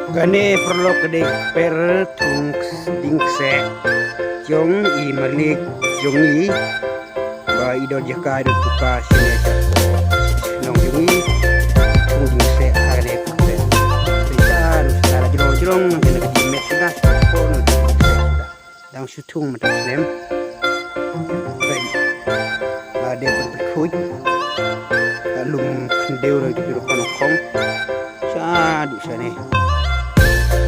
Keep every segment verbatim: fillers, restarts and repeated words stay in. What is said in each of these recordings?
Kane paralok ka dei ka kper thung dieng kseh jong i Malik jong i, ba i don jaka i don puka shane shapoh shnong jong i. Thung dieng kseh ha kane ka kper. Pynta ruh sa la jrong jrong kane ka dei met suda shapoh no dieng kseh suda. Dang shu thung mynta snem. Peit. Ba dei ban pynkhuid. Ba lum khyndew ruh jong ki ruh khon khong. Sha duh shane.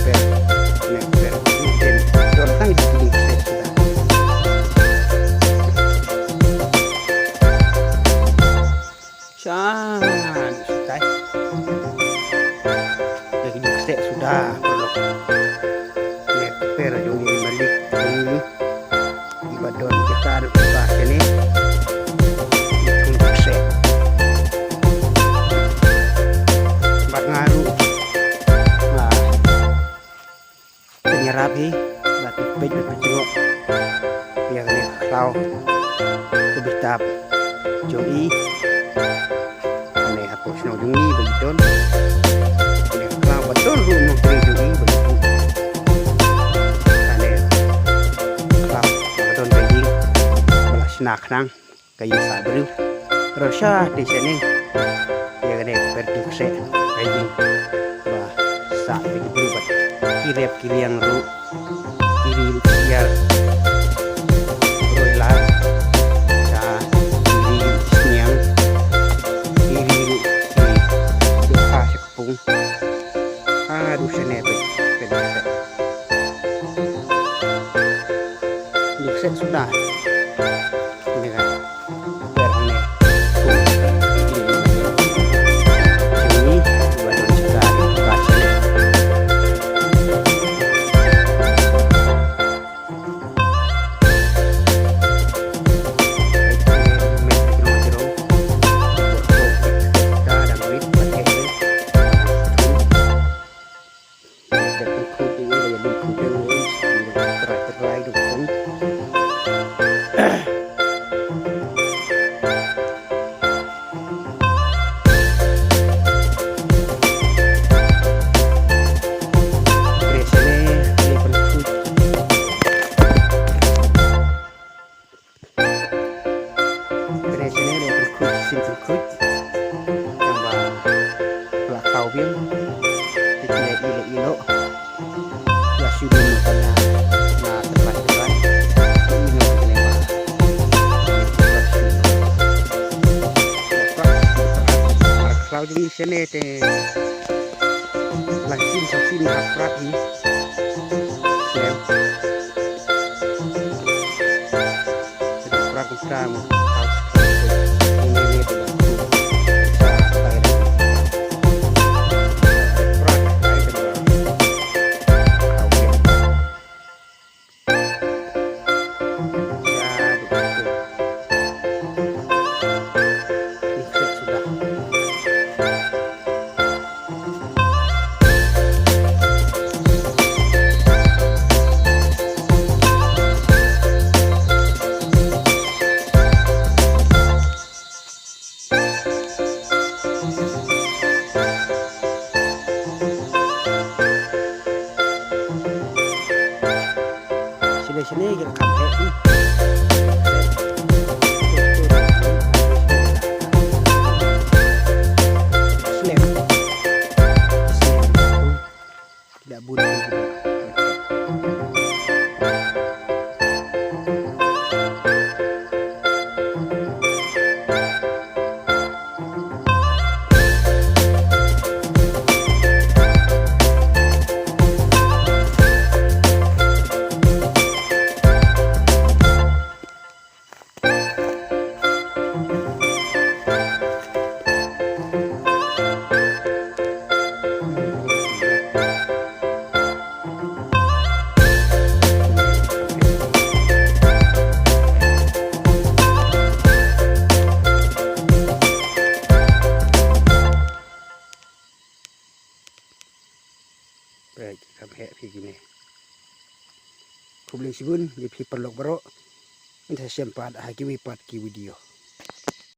Peit. Ne peit. Iten. Don tang di kini peit suda. Sha, sha tai. Ïa ki dieng kseh suda paralok. Ïa ki kper jong i Malik jong i. Iba don jaka ruh ba kane. Dieng kseh. Bad nga ruh. Nga Pynïarap hi, bad peit bad pynjngoh ïa kane ka khlaw ka bithap jong i. Kane hapoh shnong jong i ba i don. Kane ka khlaw ba don ruh nongtrei jong i ba i buh. Kane ka khlaw ba don ka ïing ba la shna khnang. Ka ïing sah briew. Rot sha te shaneng. Ïa kane ka per dieng kseh. Ka ïing ba sah te ki briew bad ki rep ki liang ruh. Ki ri ruh ki ïar. Broi lad. Sha ki ri ruh ki sniang. Ki ri ruh ki dohkha sha ka pung. Haduh shane peit, peit dieng kseh. Dieng kseh suda. Ini kan. Per ne. Ini. Ini. Ini. Ini. Kane sene dei pynkhuid, sien pynkhuid. Tang ba la khaw biang. Te kine i leh i noh. La shu dum noh na, na tyrpad tyrpad. I noh kine ba. Mar khlaw jong i sene te. Lang sien sa sien hap prat hi. Sien. Sene sene ki kham heh hi. Slem. Slem. Ki da bun ki da. Peit, kham heh phi kine. Khublei shibun ïa phi paralok baroh. Ngin sa ïashem pat ha kiwei pat ki video.